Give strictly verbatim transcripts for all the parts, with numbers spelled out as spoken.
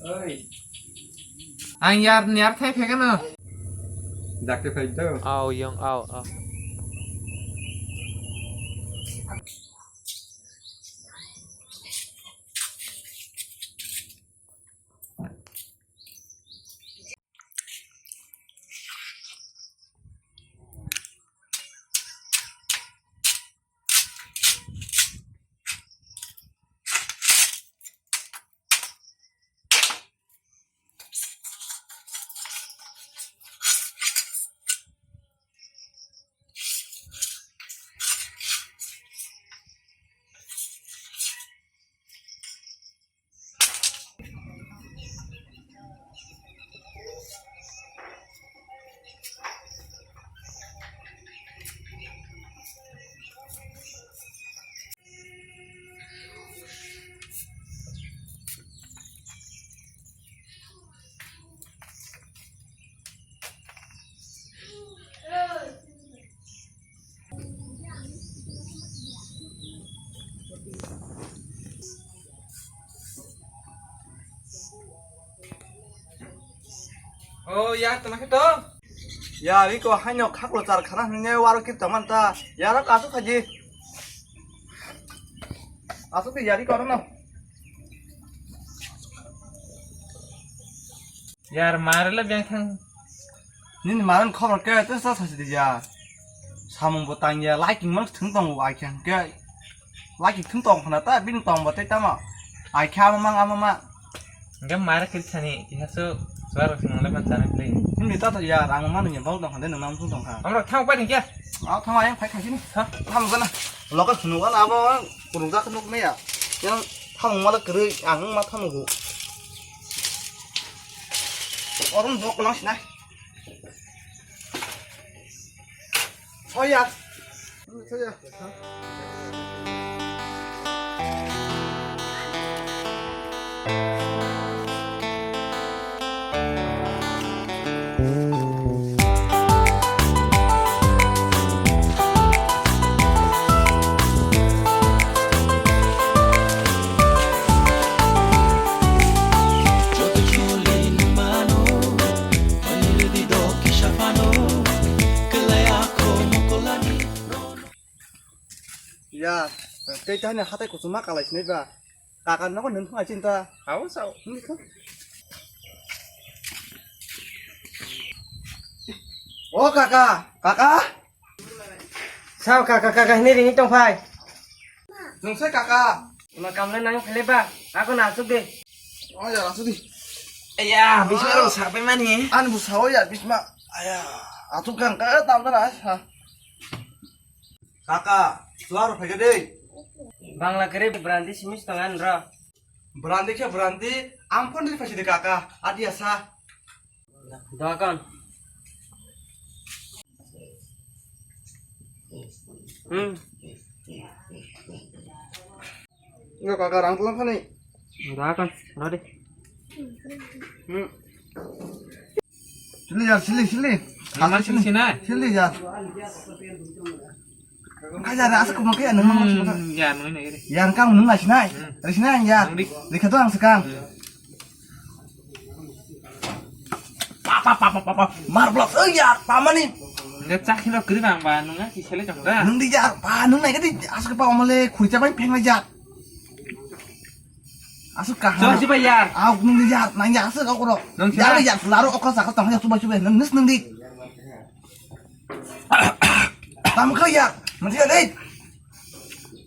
Ang yar, yar thai phekeno. Dakte phai do. Au, yong, au, au. Oh, ya, tama khe to? Ya, iko haino khaklo char khana hwnwi waro kir tongmanta. Ya, ro kasu khaji. Asuk ya, iko no. Yar, marle beng thang. Nini maran khobor khe tesa sasi di ya. Samung bo tang ya, liking man thung tong ai khe hwnkhe. Liking thung tong khna ta, bini tong bo tei tamo. Ai khe ama mang ama ma. Hwnkhe mare kiri sani, kiha su suar rok sini nang lai man chana kiri. Nini ta ta ya, rang man ya, bau tong kha de, nang nang thung tong kha. Amrok thang pai ni kya? Ah, thang ayang phai kha sini. Ha? Thang gana. Local sunu gana abo kurung jak nuk me ya. Yang thang mala kiri, ang ma thang gu. Orum dok lang sinai. Soya. Soya. Ya, tei tani hatai kuchuma kalai sinai ba. Kaka nogo nung thung achin ta. Hao sao. Nung thung. O kaka, kaka. Sao kaka, kaka hini ringi tong phai. Nung sai kaka. Ma kamle nang phele ba. Ako na asuk de. O ya asuk di. Aya, bisma rong sapai mani. An bu sao ya bisma. Aya, asuk kang ka tam da ha. Kaka, suar phai de. Bangla kere brandi simis tongan ro. Brandi khe brandi, ang phone ri phasi de kaka, adi asa. Doakan. Hmm. Enggak kaka, rang tulang kani. Doakan, rode. Hmm. Sili ya, sili, sili. Nama sili sini. Sili ya. Kaya ada asal kamu kaya nang mau sini. Hmm, ya, nung ini, ini. Ya, kamu nung nasi nai. Hmm. Dari sini ya. Nung di. Di kata orang sekarang. Hmm. Pa, pa, pa, pa, pa, pa. Mar blok. Oh ya, pamani. Enggak cak hino kiri bang ba nung nasi sele jong da. Nung di ya, pa nung nai kadi asal pa omale khuicha bai peng ya. Asuk kaham. Chok jiba yar. Auk nung di yar, nang yar asuk auk ro. Nung sila. Yar yar, laro okra sakha tong ya chuba chuba nang nis nung di. Tam kha yar, mati ya dei.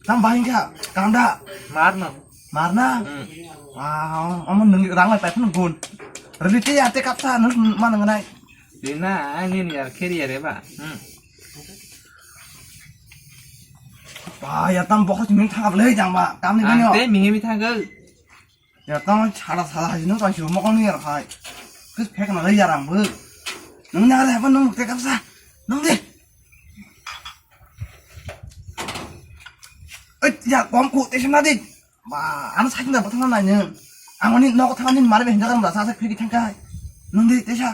Tam bahing kha, kam da. Mar no. Mar na. Hmm. Wow, omo nung rang lai pai phun gun. Rili te ya te kapsa nung ma nung nai. Dina, ani ni yar kheri yar ba. Hmm. Ba, ya tam bokor simi thangap le jang ba. Tam ni bini. Ang te mihi mi thangap. Ya tam chara sala haji no tan si mokol ni yar hai. Kis phek na le yar ang bu. Nung ni are ba nung te kapsa. Nung de. Oi, ya kom ku te sima de. Ba, ano sakina ba thang na ni. Ang ni nok thang ni mare be hinja kan ba sa sa phek thang kai. Nung de te sa.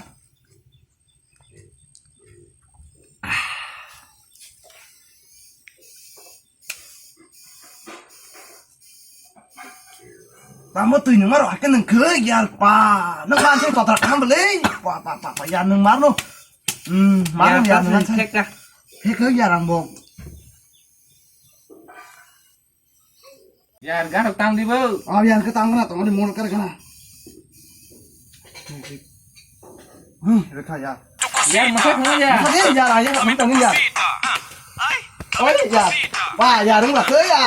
Tamo twi nung maro, hake nung khe yar pa. Nung ban se totra kam bele. Pa, pa, pa, pa, yar nung marno. Hmm, marno yar nung ban se. Theka. Theka yar ang bo. Yar garok tang di bo. Ah, yar ke tang na, tong di mol kar kana. Hmm, rekha ya. Yar masa khana ya. Masa ya, ya, ya, masa ya. Oi, ya. Pa, ya, rung lah, ya.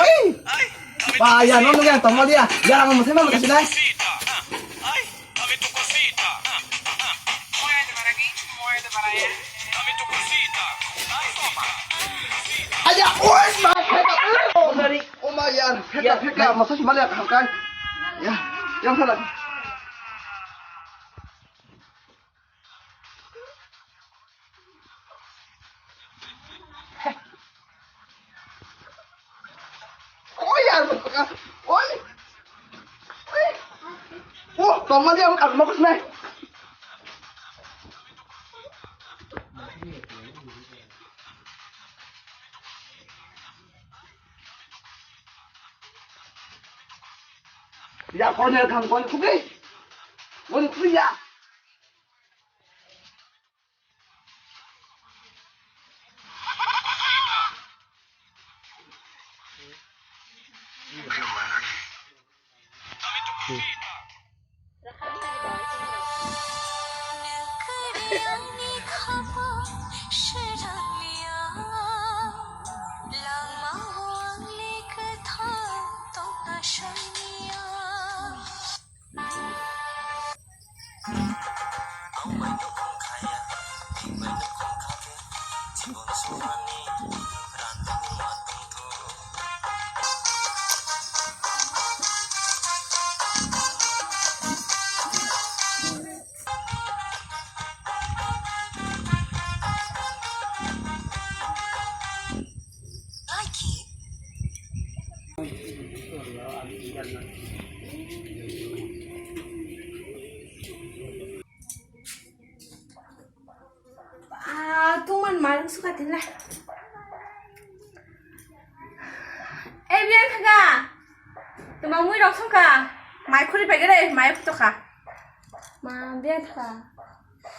Oi. Pa, ya, nong ya, tong dia. Ya, masa masa sini. Aya, oi, ma, pheka, oh, oh, ma, ya, pheka, pheka, masa sini malah kangkai. Ya, yang salah. Oi, ya, oi. Oi. Oh, tong ma dia, ang mau kesini. Ya, kau ni kan kau ni kubi. Kau ni kubi ya. Ah, tungman marung suka tinla. Eh, biang thaga. Tuma mui rok songka. Mai khuri pai gere, mai phuto kha. Ma, biang thaga.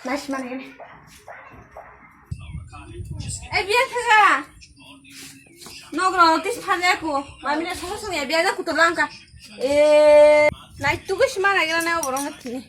Nasi mana gere. Eh, biang thaga. Nogro tis phane ko. Mami na somo somo ya biang da kuto langka. Eh, nai tu ko sima na gere na borong na tini.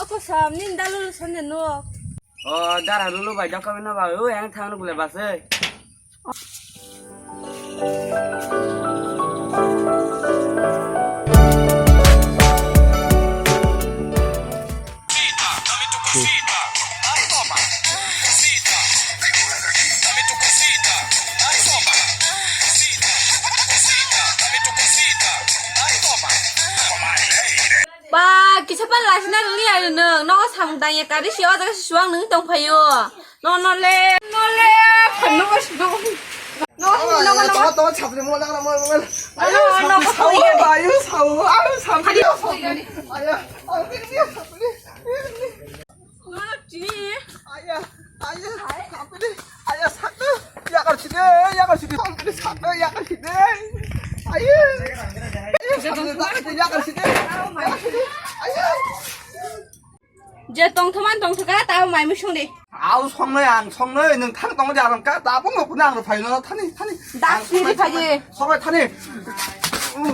Opo sam, nini dalu sande no. O dara lulu bai jaka bina ba, o yang thang ruk le bas e. Ba, kisa pan lasina rili ayo nung. Nogo samung tangya kari si o jaga si suang nung tong phayo. No, no le, no le, phano ko si no. No, no, no, no. Tama, tama, chapli mo lang mo mo. Ayo, no, no, chapli no, sao, no, ayo, sao, ayo, chapli, phano ko chapli. Ayo, ayo, chapli. Aya, aya, sakno, yakar side, yakar side, sakno, yakar side. Aya, aya, sakno, yakar side, yakar side. Aya. Je tong thoman tong thoka, tao mai musung di. Au songnai, ang songnai, nung thang tong di, ang ka, ta bung no, nang ro phai no, thani, thani. Dak siri phai di. Sobai thani.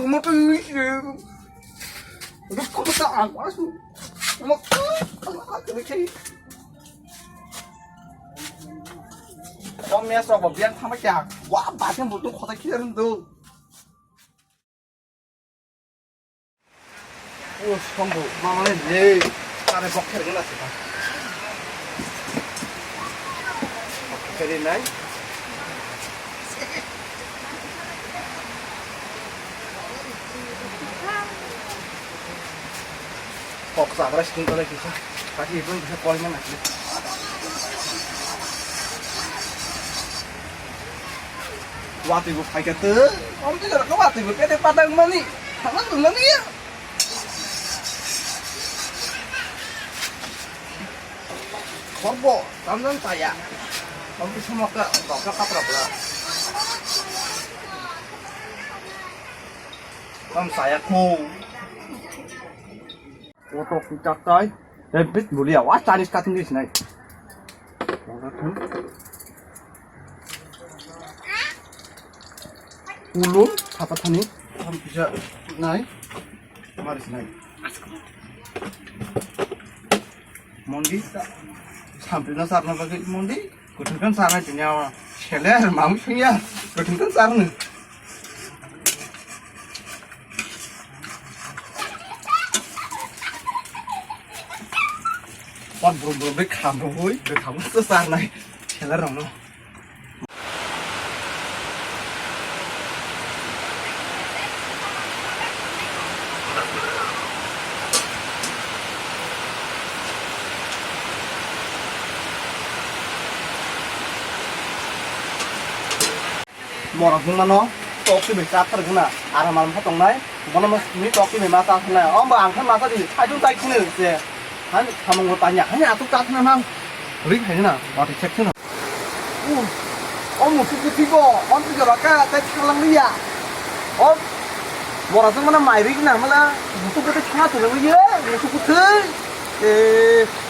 Moto ni. Rusko mata ang asu. Mo. Kom ya so bo biang thama kya. Wa ba tem bu tu khota kya rin do. O sombo mama ne le. Tare bok kher gona se. Keri nai. Kok sagra skin tole kisa. Kaki ipun kisa kol mana kisa. Watwi bo phaikha twi, omtwi jora khe watwi bo kete patang mani, thangna tongmani ya. Khorbo, tamjani chaya. Omtwi somokha, dokha kaprok la. Tam chaya kho. Oto kutak tai. Eh, bit bulia, wa Chinese cutting this nai. Ulo, thapa thani. Tam kisa nai. Maris nai. Mondi. Sampai na sarna bagwi mondi. Kuthung kan sarna tini awa. Seler, mamu sungya. Kuthung kan sarna. Pot brum brum bai kham rwui, bai kham se sarnai. Seler rong no. Borok wngmano tok twi bai cha phar guna, aram aram khe tongnai, bono mo simi tok twi bai ma cha phar nai, o bo ang khe ma cha di, saichung tai khini se, han samung bo tanya, hani atuk cha khna nang, ri khai na, bati chek khna. O, o musu kuthi ko, on tu jora ka, tai thalang liya. O, borok wngmano mai ri na mala, musu kuthi khna tu liya, musu kuthi. E,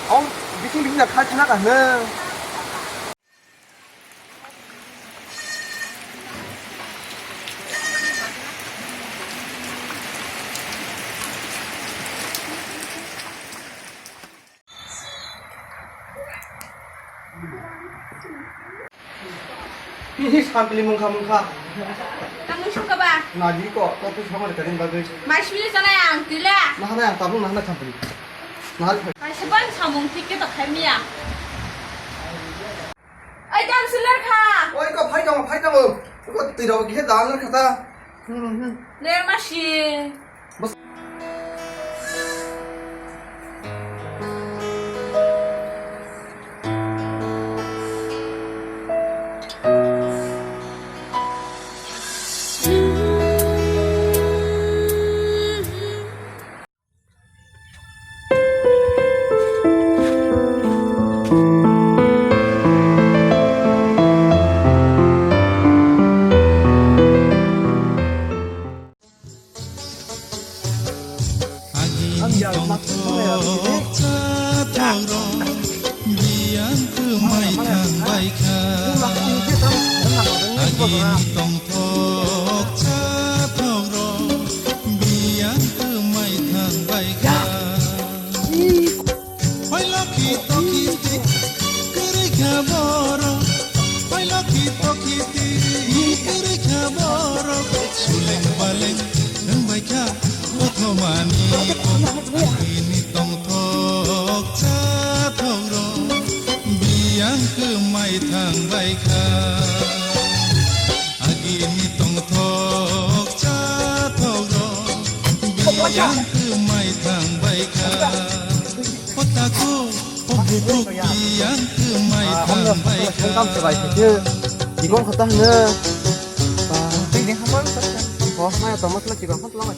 o, bising bising na khai khna ka hne. Hihi sampili mungkha mungkha. Ang sungkha ba? Nadi ko, to tu samar karin bagwi. Mai suli sana ang tila. Nahana ang tabung nahana sampili. Nahar khai. Mai seban samung thik ke to khai miya. Ai, councillor kha. Oi, ko phai tongo, phai tongo. Ko twi rok khe dal kha ta. Hmm, hmm. Ler masi. Bas. Agini tongthok chathok rok biyang kwmai thang bai kha. Agini tongthok chathok rok biyang kwmai thang bai kha. Hoi lokhi tokhi ti kwrwi kha borok. Hoi lokhi tokhi ti kwrwi kha borok. Suleng baleng wng bai kha kothomani kok. Agini tongthok chathok rok biyang kwmai thang bai kha. Agini tongthok chathok rok biyang kwmai thang bai kha. O takhuk, o bukhuk biyang kwmai thang bai kha. Chikon khata hwno. Tini hamar. O maya tongma sala chikon khata lama.